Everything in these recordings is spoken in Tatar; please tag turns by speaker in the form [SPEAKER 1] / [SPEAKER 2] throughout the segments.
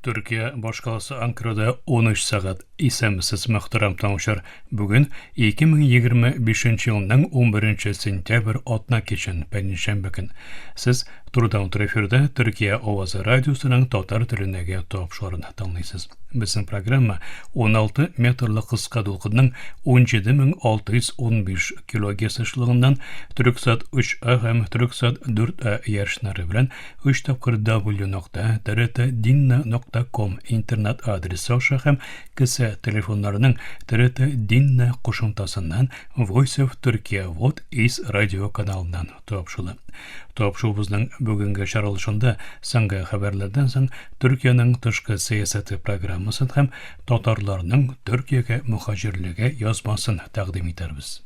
[SPEAKER 1] Төркия башкаласы Анкарада 13 сәгать. Исәнмесез, мөхтәрәм тыңлаучылар. Бүген 2025 елның 11 сентябрь атна кичен, пәнҗешәмбе көн. Сез турыдан-туры эфирда Төркия авазы радиосының татар телендәге тапшыруын тыңлыйсыз. Безнең программа 16 метрлы кыска дулкынның 17615 килогерц ешлыгыннан Түрксат 3А һәм Түрксат 4А ярышлары белән 3 тапкыр w.trtdinna.com интернет адресы аша һәм кесә телефоннарының TRT Dinna кушымтасыннан Voice of Turkey What is радио каналыннан тапшыла. Тапшуыбызның бүгенге чаралышында соңгы хәбәрләрдән соң Төркиянең тышкы сәясәте программасын һәм татарларның Төркиягә мөхаҗирлеге язмасын тәкъдим итәрбез.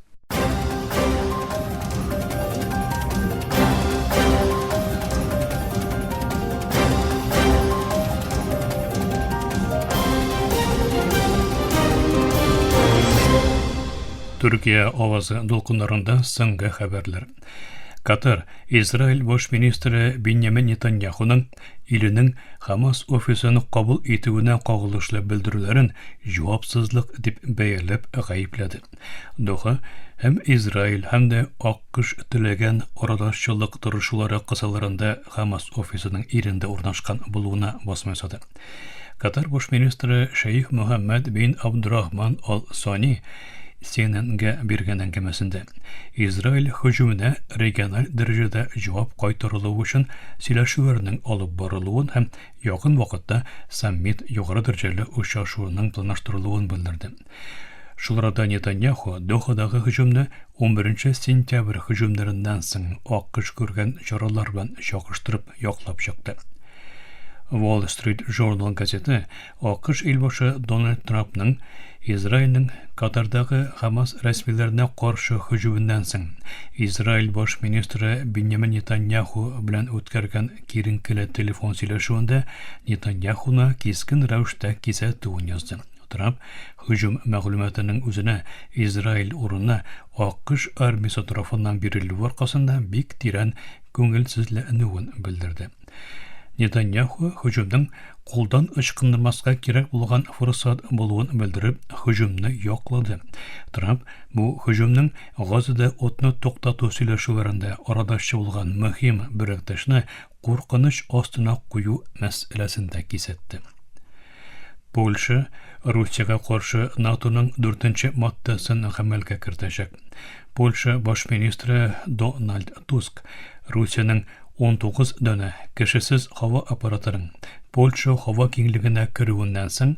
[SPEAKER 1] Төркия авазы дулкыннарында соңгы хәбәрләр. Катар, Израиль баш министры Беньямин Нетаньяхуның иленең Хамас офисын кабул итүенә кагылышлы белдерүләрен җавапсызлык дип бәяләп гаепләде. Доха һәм Израиль һәм дә АКШ теләгән арадашчылык тырышулары кысаларында Хамас офисының илендә урнашкан булуына басым ясады. Катар баш министры Шәех Мөхәммәд бин Абдурахман Ал-Сани CNN-гә биргән әңгәмәсендә Израиль һөҗүменә региональ дәрәҗәдә җавап кайтарылуы өчен сөйләшүләрнең алып барылуын һәм якын вакытта саммит югары дәрәҗәле очрашуының планлаштырылуын белдерде. Шул арада Нетаньяху Дохадагы һөҗүмне 11 сентябрь һөҗүмнәреннән соң АКШ күргән чаралар белән чагыштырып яклап чыкты. Wall Street Journal газеты АКШ илбашы Дональд Трампның Израильнең Катардагы Хамас рәсмиләренә каршы һөҗүменнән соң Израиль баш министры Беньямин Нетаньяху белән үткәргән киеренкеле телефон сөйләшүендә Нетаньяхуны кискен рәвештә кисәтүен язды. Трамп һөҗүм мәгълүматының үзенә Израиль урынына АКШ армиясе тарафыннан бирелүе аркасында бик тирән күңелсезләнүен белдерде. Нетаньяху һөҗүмнең кулдан ычкындырмаска кирәк булган форсат булуын белдереп, һөҗүмне яклады. Трамп бу һөҗүмнең Газада утны туктату сөйләшүләрендә арадашчы булган мөһим беректешне куркыныч астына кую мәсьәләсен дә кисәтте. Польша Русиягә каршы НАТОның дүртенче маддәсен гамәлгә кертәчәк. Польша баш министры Дональд Туск Русиянең 19 данә кешесез һава аппаратының Польша һава киңлегенә керүеннән соң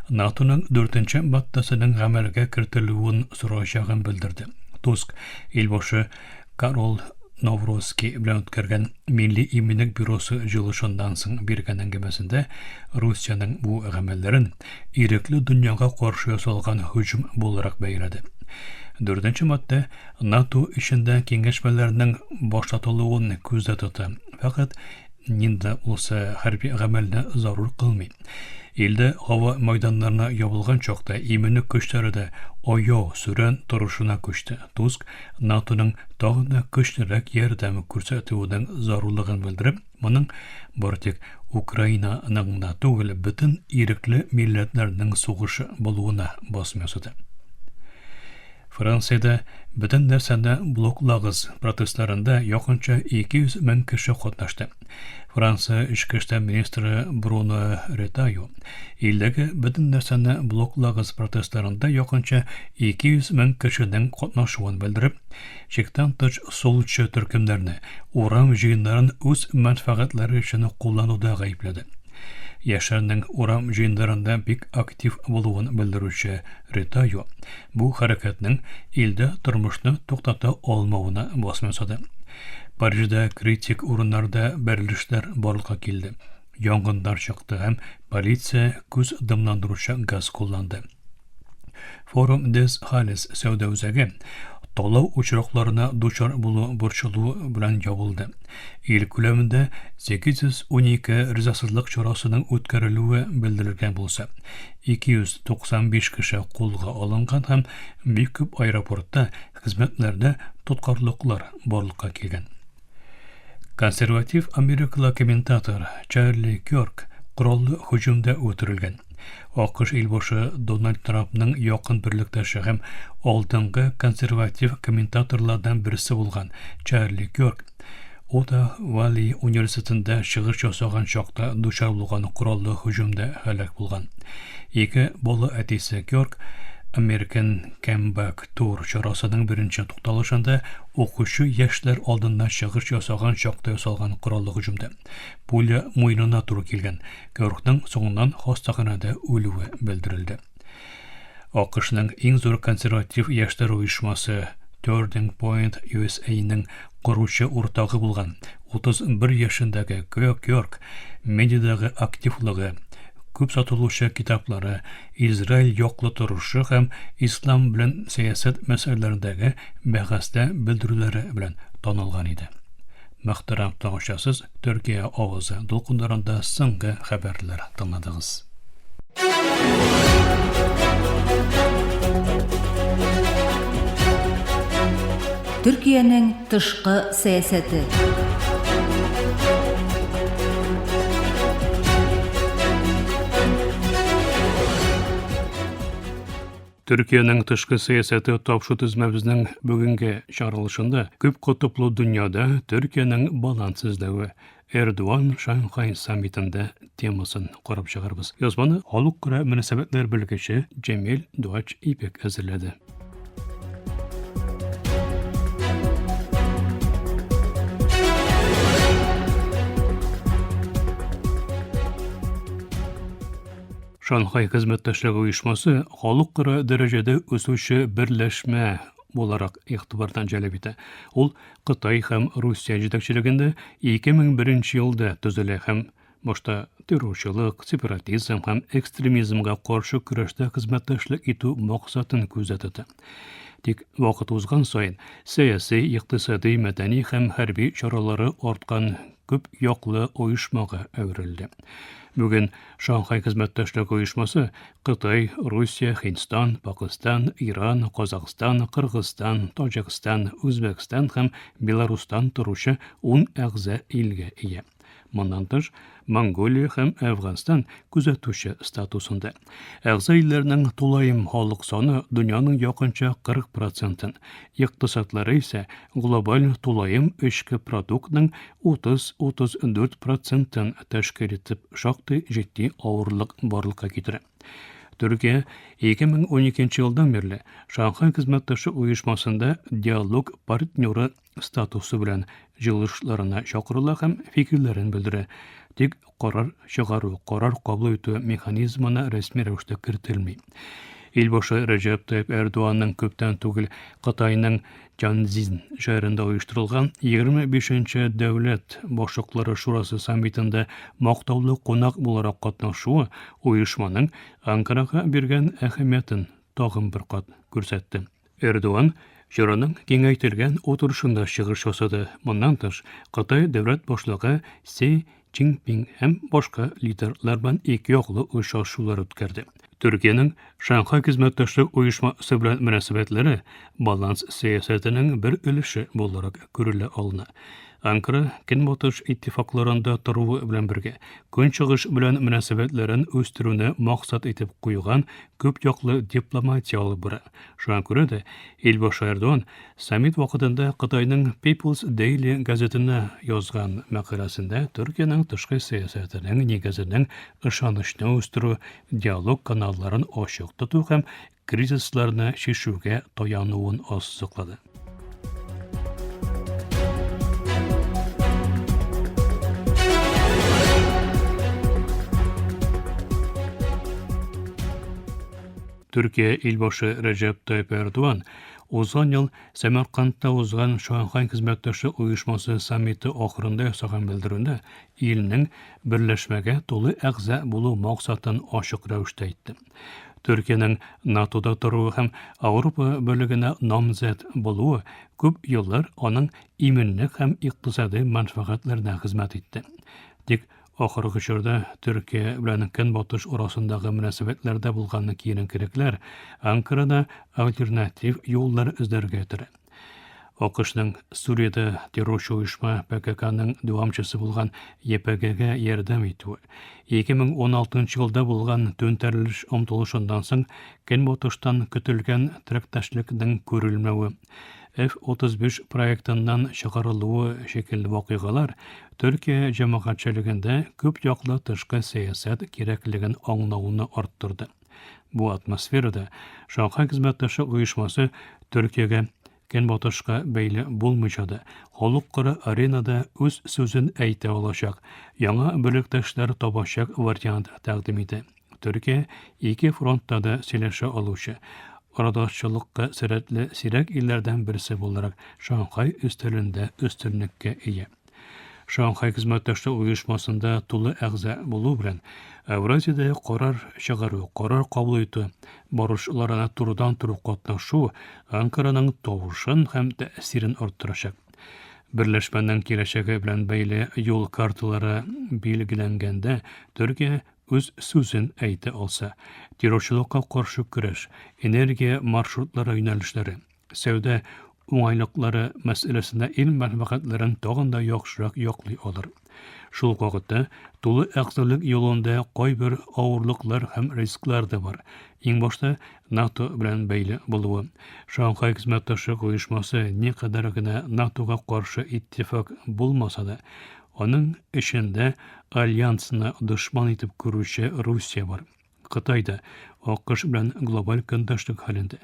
[SPEAKER 1] НАТОның дүртенче маддәсенең гамәлгә кертелүен сораячагын белдерде. Туск илбашы Карол Навроцкий белән үткәргән Милли иминлек бюросы җыелышыннан соң биргән әңгәмәсендә Русиянең бу гамәлләрен ирекле дөньяга каршы ясалган һөҗүм буларак бәяләде. Дүртенче маддә НАТО эчендә киңәшмәләрнең башлатылуын күздә тота. Фәкать нинди булса хәрби гамәлне зарур кылмый. Илдә һава мәйданнарына ябылган чакта иминлек көчләре дә аяу сүрән торышына күчте. Туск НАТОның тагын да көчлерәк ярдәм күрсәтүенең зарурлыгын белдереп, моның бары тик Украинаның гына түгел, бөтен ирекле милләтләрнең сугышы булуына басым ясады. Франциядә бөтен нәрсәне блоклагыз протестларында якынча 200 мең кеше катнашты. Франция эчке эшләр министры Бруно Ретайо илдәге бөтен нәрсәне блоклагыз протестларында якынча 200 мең кешенең катнашуын белдереп, чиктән тыш сулчы төркемнәрне урам җыеннарын үз мәнфәгатьләре өчен куллануда гаепләде. Яшьләрнең урам җыеннарында бик актив булуын белдерүче Ретайо бу хәрәкәтнең илдә тормышны туктата алмавына басым ясады. Парижда критик урыннарда бәрелешләр барлыкка килде. Янгыннар чыкты һәм полиция күз дымландыручы газ кулланды. Форум des Halles сәүдә үзәге талау очракларына дучар булу борчылуы белән ябылды. Ил күләмендә 812 ризасызлык чарасының үткәрелүе белдерелгән булса, 295 кеше кулга алынган һәм бик күп аэропортта хезмәтләрдә тоткарлыклар барлыкка килгән. Консерватив америкалы комментатор Чарли Кёрк кораллы һөҗүмдә үтерелгән. АКШ илбашы Дональд Трампның якын берлектәше һәм алдынгы консерватив комментаторлардан берсе булган Чарли Кёрк Ота Валли университетында чыгыш ясаган чакта дучар булган кораллы һөҗүмдә һәлак булган. Ике бала әтисе Кёрк American Comeback Tour чарасының беренче тукталышында укучы яшьләр алдында чыгыш ясаган чакта ясалган кораллы һөҗүмдә пуля муенына туры килгән. Кёркның соңыннан хастаханәдә үлүе белдерелде. АКШның иң зур консерватив яшьләр оешмасы Turning Point USA-ның коручы уртагы булган 31 яшендәге Кёрк медиадагы активлыгы, күп сатылучы китаплары, Израиль яклы торышы һәм ислам белән сәясәт мәсьәләләрендәге бәхәстә белдерүләре белән танылган иде. Мөхтәрәм тыңлаучысыз, Төркия авазы дулкыннарында соңгы хәбәрләр тыңладыгыз.
[SPEAKER 2] Төркиянең тышкы сәясәте.
[SPEAKER 1] Төркиянең тышкы сәясәте тапшу төзмәбезнең бүгенге чыгарылышында күп котыплы дөньяда Төркиянең баланс эзләве, Эрдуан Шанхай саммитында темасын карап чыгарбыз. Язманы халыкара мөнәсәбәтләр белгече Җәмил Дуач Ипек әзерләде. Шанхай хезмәттәшлеге оешмасы халыкара дәрәҗәдә үсүче берләшмә буларак игътибардан җәлеп итә. Ул Кытай һәм Русия җитәкчелегендә 2001 елда төзелә һәм башта террорчылык, сепаратизм һәм экстремизмга каршы көрәштә хезмәттәшлек итү максатын күздә тота. Тик вакыт узган саен сәяси, икътисади, мәдәни һәм хәрби чаралары арткан күп яклы оешмага әверелде. Бүген Шанхай хезмәттәшлек оешмасы Кытай, Русия, Һиндстан, Пакыстан, Иран, Казахстан, Кыргызстан, Таҗикстан, Үзбәкстан һәм Беларустан торучы ун әгъза илгә ия. Моннан тыш, Монголия һәм Әфганстан күзәтүче статусында. Әгъза илләрнең тулаем халык саны дөньяның якынча 40 процентын, икътисадлары исә глобаль тулаем эчке продуктның 30-34 процентын тәшкил итеп, шактый җитди авырлык барлыкка китерә. Төркия 2012 елдан бирле Шанхай хезмәттәшлек оешмасында диалог партнеры статусы белән җыелышларына чакырыла һәм фикерләрен белдерә. Тик карар чыгару, карар кабул итү механизмына рәсми рәвештә кертелми. Илбашы Рәҗәп Тайип Эрдоганның күптән түгел Кытайның Тяньцзин шәһәрендә оештырылган 25 нче Дәүләт башлыклары шурасы саммитында мактаулы кунак буларак катнашуы оешманың Анкарага биргән әһәмиятен тагын бер кат күрсәтте. Эрдоган чараның киңәйтелгән утырышында чыгыш ясады. Моннан тыш, Кытай дәүләт башлыгы Си Цзиньпин һәм башка лидерлар белән икъяклы очрашулар үткәрде. Төркиянең Шанхай хезмәттәшлек оешмасы белән мөнәсәбәтләре баланс сәясәтенең бер өлеше буларак күрелә алына. Анкара Көнбатыш иттифакларында торуы белән бергә, Көнчыгыш белән мөнәсәбәтләрен үстерүне максат итеп куйган күп яклы дипломатия алып бара. Шуңа күрә дә Илбашы Эрдоган Саммит вакытында Кытайның People's Daily газетына язган мәкаләсендә Төркиянең тышкы сәясәтенең нигезенең ышанычны үстерү, диалог каналларын ачык тоту һәм кризисларны чишүгә таянуын ассызыклады. Төркия илбашы Рәҗәп Тайип Эрдоган узган ел Сәмәркандта узган Шанхай хезмәттәшлек оешмасы саммиты ахырында ясаган белдерүендә илнең берләшмәгә тулы әгъза булу максатын ачык рәвештә әйтте. Төркиянең НАТОда торуы һәм Ауропа берлегенә намзәт булуы күп еллар аның иминлек һәм икътисади мәнфәгатьләренә хезмәт итте. Тик Ахыргы чорда Төркия белән Көнбатыш арасындагы мөнәсәбәтләрдә булган киеренкелекләр Анкарада альтернатив юллар эзләргә этәрә. АКШның Сүриядә террорчы оешма ПККның дәвамчысы булган ЕПГгә ярдәм итүе, 2016 елда булган түнтәрелеш омтылышыннан соң Көнбатыштан көтелгән терәктәшлекнең күрелмәве, F-35 проектыннан чыгарылуы шикелле вакыйгалар Төркия җәмәгатьчелегендә күп яклы тышкы сәясәт кирәклеген аңлауны арттырды. Бу атмосферада Шанхай хезмәттәшлек оешмасы Төркиягә Көнбатышка бәйле булмыйча да, халыкара аренада үз сүзен әйтә алачак, яңа бүлектәшләр табачак вариант тәкъдим итә. Төркия ике фронтта да сөйләшә алучы, арадашчылыкка сәләтле сирәк илләрдән берсе буларак Шанхай өстәлендә өстенлеккә ия. Шанхай хезмәттәшлек оешмасында тулы әгъза булу белән Евразиядә карар чыгару, карар кабул итү барышларына турыдан-туры катнашу Анкараның тавышын һәм тәэсирен арттырачак. Берләшмәнең киләчәге белән бәйле юл карталары билгеләнгәндә Төркия үз сүзен әйтә алса, террорчылыкка каршы көрәш, энергия маршрутлары юнәлешләре, сәүдә уңайлыклары мәсьәләсендә ил мәнфәгатьләрен тагын да яхшырак яклый алыр. Шул ук вакытта тулы әгъзалык юлында кайбер авырлыклар һәм рисклар да бар. Иң башта НАТО белән бәйле булуы. Шанхай хезмәттәшлек оешмасы никадәр генә НАТОга каршы иттифак булмаса да, аның эчендә альянсны дошман итеп күрүче Русия бар. Кытай да АКШ белән глобаль көндәшлек хәлендә.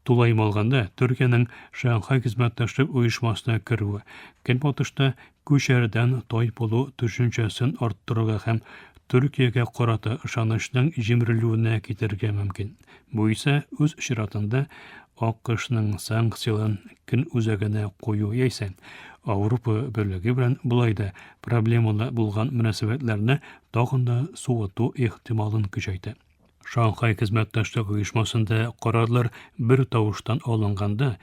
[SPEAKER 1] Тулаем алганда, Төркиянең Шанхай хезмәттәшлек оешмасына керүе Көнбатышта күчәрдән тайпылу төшенчәсен арттырырга һәм Төркиягә карата ышанычның җимерелүенә китерергә мөмкин. Бу исә үз чиратында АКШның санкцияләрен көн үзәгенә кую яисә Ауропа Берлеге белән болай да проблемалы булган мөнәсәбәтләрне тагын да суыту ихтималын көчәйтә. Шанхай хезмәттәшлек оешмасында карарлар бер тавыштан алынганда,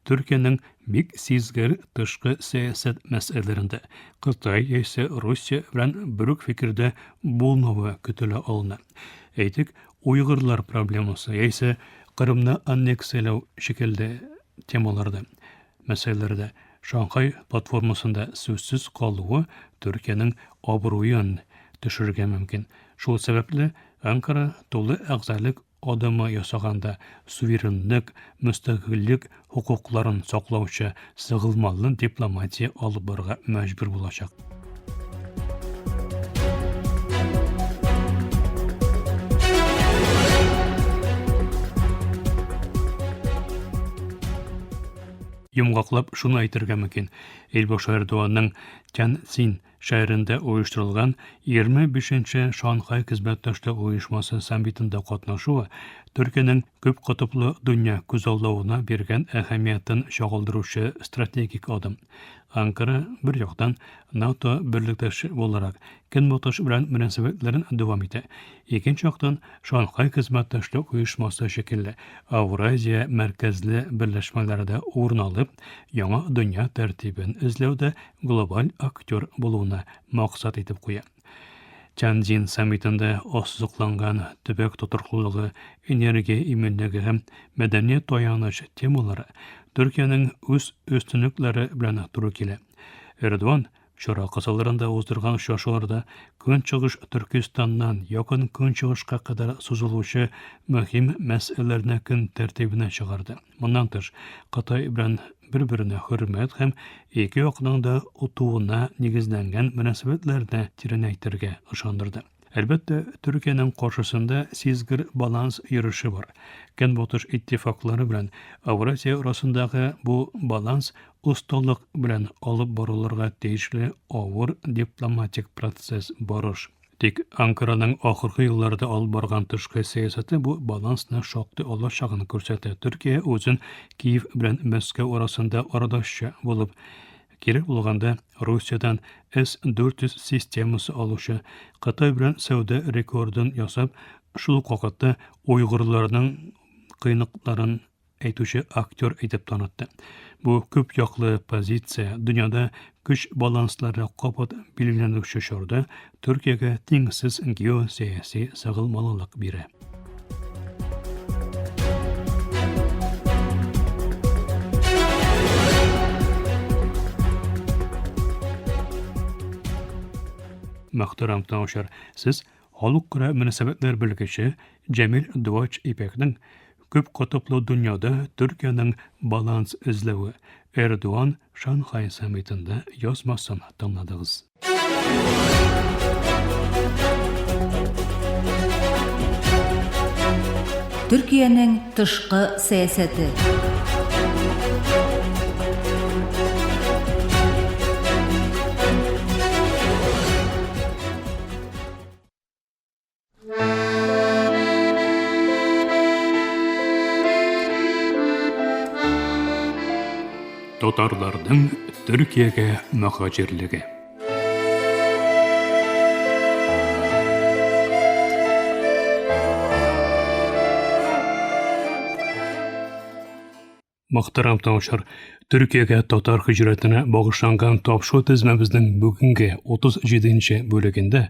[SPEAKER 1] Төркиянең бик сизгер тышкы сәясәт мәсьәләләрендә Кытай яисә Русия белән бер үк фикердә булмавы көтелә алына. Әйтик, уйгырлар проблемасы яисә Кырымны аннексияләү шикелле темаларда, мәсьәләләрдә Шанхай платформасында сүзсез калуы Төркиянең абруен төшерергә мөмкин. Шул сәбәпле Анкара тулы әгъзалык адымы ясаганда суверенлык, мөстәкыйльлек хокукларын саклаучы сыгылмалы дипломатия алып барырга мәҗбүр булачак. Йомгаклап шуны әйтергә мөмкин, Илбашы Эрдоганның Тяньцзинь шәһәрендә оештырылган 25 нче Шанхай хезмәттәшлек оешмасы саммитында катнашуы Төркиянең күп котыплы дөнья күзаллавына биргән әһәмиятен чагылдыручы стратегик адым. Анкара, бер яктан, НАТО берлектәше буларак, Көнбатыш белән мөнәсәбәтләрен дәвам итә, икенче яктан, Шанхай хезмәттәшлек оешмасы шикелле Авразия мәркәзле берләшмәләрдә урын алып, яңа дөнья тәртибен эзләүдә глобаль актер булуны максат итеп куя. Тяньцзин саммитында ассызыкланган төбәк тотрыклылыгы, энергия иминлеге һәм мәдәни таяныч темалары Төркиянең үз өстенлекләре белән туры килә. Эрдоган чара кысаларында уздырган очрашуларда Көнчыгыш Төркестаннан Якын Көнчыгышка кадәр сузылучы мөһим мәсьәләләрне көн тәртибенә чыгарды. Моннан тыш, Кытай белән бер-беренә хөрмәт һәм ике якның да отуына нигезләнгән мөнәсәбәтләрне тирәнәйтергә ышандырды. Әлбәттә, Төркиянең каршысында сизгер баланс йөреше бар. Көнбатыш иттифаклары белән Авразия арасындагы бу баланс осталык белән алып барылырга тиешле авыр дипломатик процесс барыш. Тик Анкараның ахыргы елларда алып барган тышкы сәясәте бу балансны шактый алачагын күрсәтә. Төркия үзен Киев белән Мәскәү арасында арадашчы булып, кирәк булганда Русиядән С-400 системасы алучы, Кытай белән сәүдә рекордын ясап, шул ук вакытта уйгырларның кыенлыкларын әйтүче актер итеп танытты. Бу күп яклы позиция дөньяда көч баланслары кабат билгеләнүче чорда Төркиягә тиңсез геосәяси сыгылмалылык бирә. Мөхтәрәм тыңлаучылар, сез халыкара мөнәсәбәтләр белгече Җәмил Двач Ипекнең Күп котыплы дөньяда Төркиянең баланс эзләве Эрдоган Шанхай саммитында язмасын тыңладыгыз.
[SPEAKER 2] Төркиянең тышкы сәясәте.
[SPEAKER 1] Татарларның Төркиягә мөһаҗирлеге. Мөхтәрәм тыңлаучылар, Төркиягә татар һиҗрәтенә багышланган тапшыру тезмәбезнең бүгенге 37 нче бүлегендә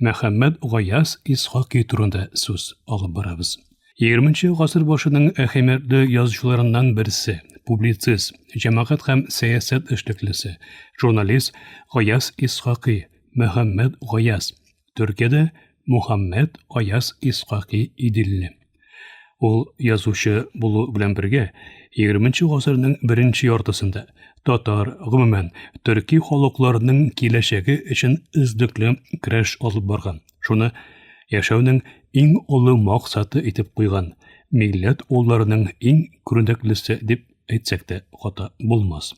[SPEAKER 1] Мөхәммәд Гаяз Исхаки турында сүз алып барабыз. 20 нче гасыр башының әһәмиятле язучыларыннан берсе, публицист, җәмәгать һәм сәясәт эшлеклесе, журналист Гаяз Исхаки, Мөхәммәд Гаяз, Төркиядә Мухаммед Аяз Исхаки Иделле. Ул язучы булу белән бергә, 20 гасырның беренче яртысында татар, гомумән, төрки халыкларының киләчәге өчен эзлекле көрәш алып барган. Шуны яшәүнең иң олы максаты итеп куйган, милләт улларының иң күренеклесе дип әйтсәк тә хата булмас.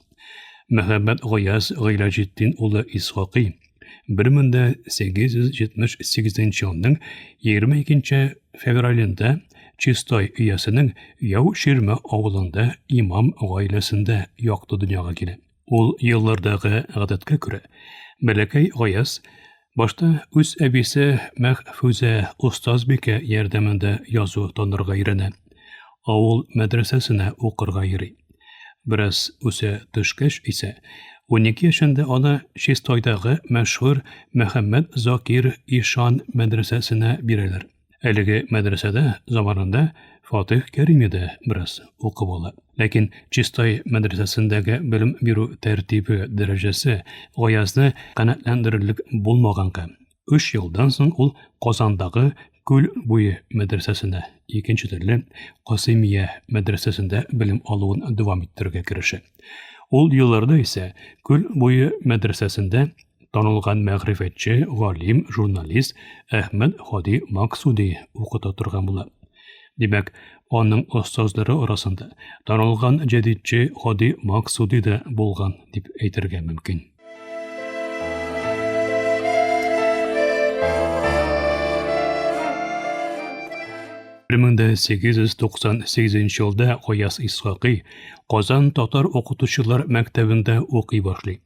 [SPEAKER 1] Мөхәммәд Гаяз Гыйләҗетдин улы Исхакый 1878 елның 22 февралендә Чистай өясенең Яу Ширмә авылында имам гаиләсендә якты дөньяга килә. Ул еллардагы гадәткә күрә, бәләкәй Гаяз башта үз әбисе Мәхфүзә остазбикә ярдәмендә язу танырга өйрәнә. Авыл мәдрәсәсенә укырга йөри. Бераз үсә төшкәч исә, 12 яшендә аны Чистайдагы мәшһүр Мөхәммәд Закир ишан мәдрәсәсенә бирәләр. Әлеге мәдрәсәдә заманында Фатих Кәрими дә бераз укып ала. Ләкин Чистай мәдрәсәсендәге белем бирү тәртибе дәрәҗәсе Гаязны канәгатьләндерерлек булмаганга, Өч елдан соң ул Казандагы Күл буе мәдрәсәсенә, икенче төрле Касыймия мәдрәсәсендә белем алуын дәвам иттерергә керешә. Ул елларда исә Күл буе мәдрәсәсендә танылган мәгърифәтче, галим, журналист Әхмәд Һади Максуди укыта торган була. Димәк, аның остазлары арасында танылган җәдитче Һади Максуди да булган дип әйтергә мөмкин. 1898 елда Гаяз Исхакый Казан татар укытучылар мәктәбендә укый башлый.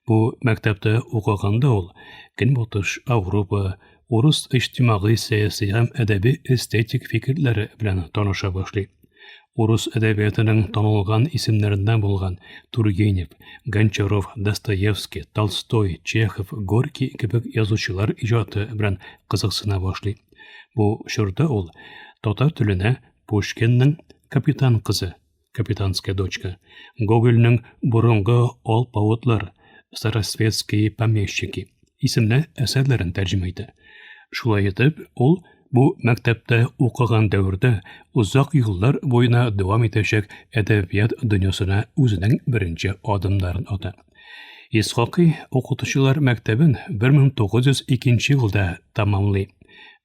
[SPEAKER 1] Бу мәктәптә укыганда ул Көнбатыш Ауропа, урыс иҗтимагый-сәяси һәм әдәби-эстетик фикерләре белән таныша башлый. Урыс әдәбиятының танылган исемнәреннән булган Тургенев, Гончаров, Достоевский, Толстой, Чехов, Горький кебек язучылар иҗаты белән кызыксына башлый. Бу чорда ул татар теленә Пушкинның Капитан кызы, Капитанская дочка, Гогольнең Борынгы алпавытлар, Старосветские помещики исемле әсәрләрен тәрҗемә итә. Шулай итеп, ул бу мәктәптә укыган дәвердә озак еллар буена дәвам итәчәк әдәбият дөньясына үзенең беренче адымнарын ата. Исхакый укытучылар мәктәбен 1902 елда тәмамлый.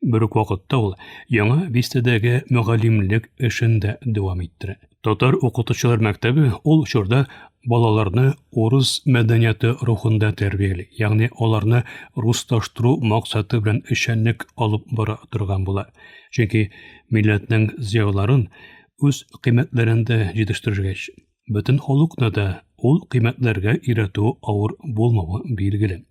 [SPEAKER 1] Бер үк вакытта ул Яңа бистәдәге мөгаллимлек эшен дә дәвам иттерә. Татар укытучылар мәктәбе ул чорда балаларны урыс мәдәнияте рухында тәрбияли, ягъни аларны руслаштыру максаты белән эшчәнлек алып бара торган була. Чөнки милләтнең зыялыларын үз кыйммәтләрендә җитештергәч, бөтен халыкны да ул кыйммәтләргә өйрәтү авыр булмавы билгеле.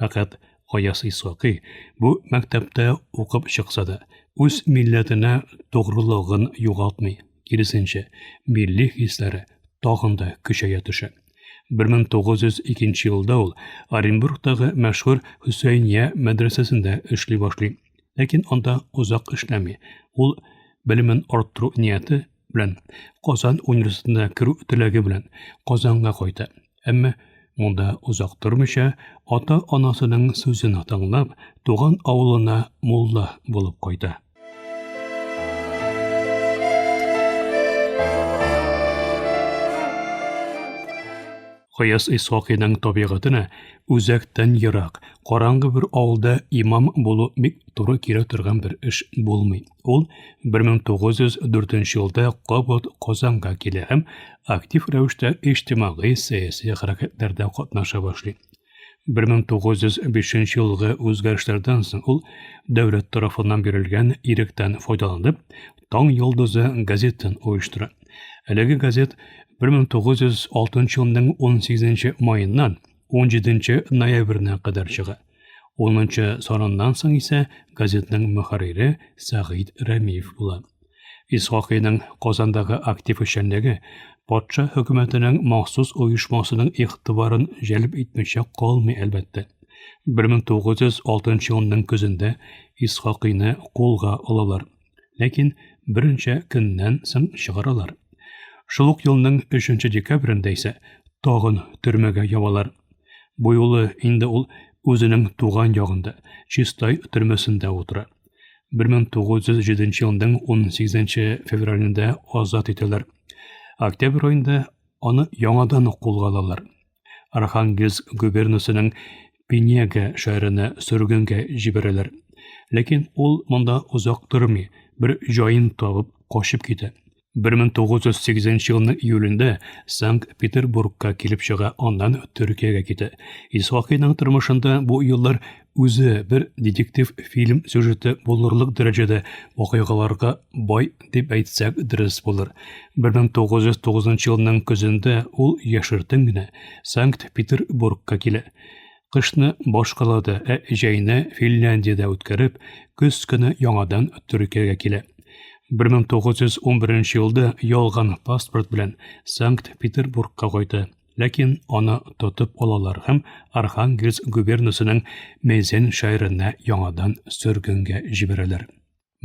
[SPEAKER 1] Фәкать Гаяз Исхакый бу мәктәптә укып чыкса да, үз милләтенә тугрылыгын югалтмый. Киресенчә, милли хисләре тагын да көчәя төшә. 1902 елда ул Оренбургтагы мәшһүр Хөсәения мәдрәсәсендә эшли башлый. Ләкин анда озак эшләми. Ул белемен арттыру нияте белән Казан университетына керү теләге белән Казанга кайта. Әмма Монда озак тормыйча, ата-анасының сүзен тыңлап, туган авылына мулла булып кайта. Гаяз Исхакыйның табигатенә үзәктән ерак, караңгы бер авылда имам булу бик туры килә торган бер эш булмый. Ул 1904 елда кабат Казанга килә һәм актив рәвештә иҗтимагый-сәяси хәрәкәтләрдә катнаша башлый. 1905 елгы үзгәрешләрдән соң ул дәүләт тарафыннан бирелгән иректән файдаланып, Таң йолдызы газетын оештыра. Әлеге газет 1906 елның 18 маеннан 17 ноябренә кадәр чыга. 10 саныннан соң исә газетның мөхәррире Сәгыйть Рәмиев була. Исхакыйның Казандагы актив эшчәнлеге патша хөкүмәтенең махсус оешмасының игътибарын җәлеп итмичә калмый, әлбәттә. 1906 елның көзендә Исхакыйны кулга алалар. Ләкин берничә көннән соң чыгаралар. Шул ук елның 3 декабрендә исә тагын төрмәгә ябалар. Бу юлы инде ул үзенең туган ягында, Чистай төрмәсендә утыра. 1907 елның 18 февралендә азат итәләр. Октябрь аенда аны яңадан кулга алалар. Архангельск губернасының Пинега шәһәренә сөргенгә җибәрәләр. Ләкин ул монда озак тормый, бер җаен табып качып китә. 1908 елның июлендә Санкт-Петербургка килеп чыга, аннан Төркиягә китә. Исхакыйның тормышында бу еллар үзе бер детектив фильм сюжеты булырлык дәрәҗәдә вакыйгаларга бай дип әйтсәк дөрес булыр. 1909 елның көзендә ул яшертен генә Санкт-Петербургка килә. Кышны башкалада, ә җәйне Финляндиядә үткәреп, көз көне яңадан Төркиягә килә. 1911 елда ялган паспорт белән Санкт-Петербургка кайта, ләкин аны тотып алалар һәм Архангельск губернасының Мезень шәһәренә яңадан сөргенгә җибәрәләр.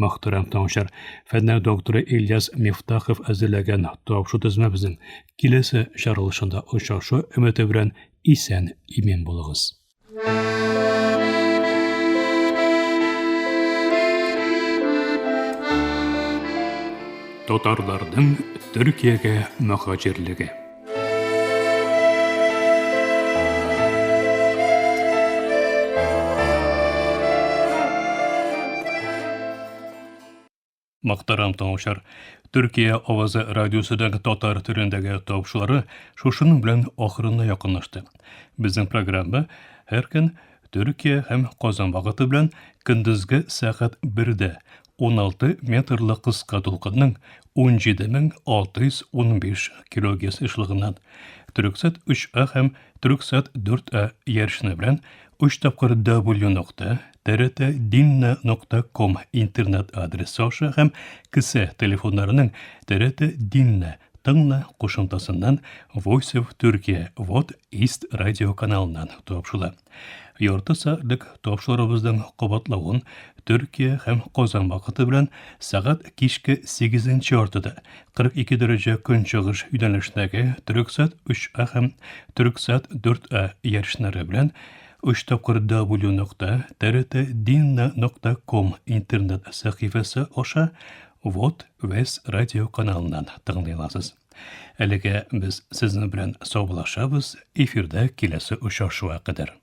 [SPEAKER 1] Мөхтәрәм тыңлаучылар, фәннәр докторы Ильяс Мифтахов әзерләгән тапшу тезмәбезнең киләсе чыгарылышында очрашу өмете белән исән имин булыгыз. Татарларның Төркиягә мөхаҗирлеге. Мөхтәрәм тыңлаучылар, Төркия авазы радиосының татар телендәге тапшырулары шушының белән ахырына якынлашты. Безнең программа һәр көн Төркия һәм Казан вакыты белән көндезге сәгать 1дә 16 метрлы кыска дулкынның 17615 килогерц ешлыгыннан Төрексат 3А һәм Төрексат 4А иярчене белән 3 тапкыр W нокта TRT нокта ком интернет адресы аша һәм кесә телефоннарының TRT Dinle тыңла кушымтасыннан Voice of Turkey Вот East радио каналыннан тапшыла. Ярты сәгатьлек тапшыруыбызның кабатлавын Төркия һәм Казан вакыты белән сәгать кичке 8 яртыда 42 дәрәҗә көнчыгыш юнәлешендәге Төрексат 3А һәм Төрексат 4А иярченнәре белән 3 тапкыр W нокта TRT нокта ком интернет сәхифәсе аша Вот Вес радио каналыннан тыңлый аласыз. Әлегә без сезнең белән саубуллашабыз, эфирда киләсе очрашуга кадәр.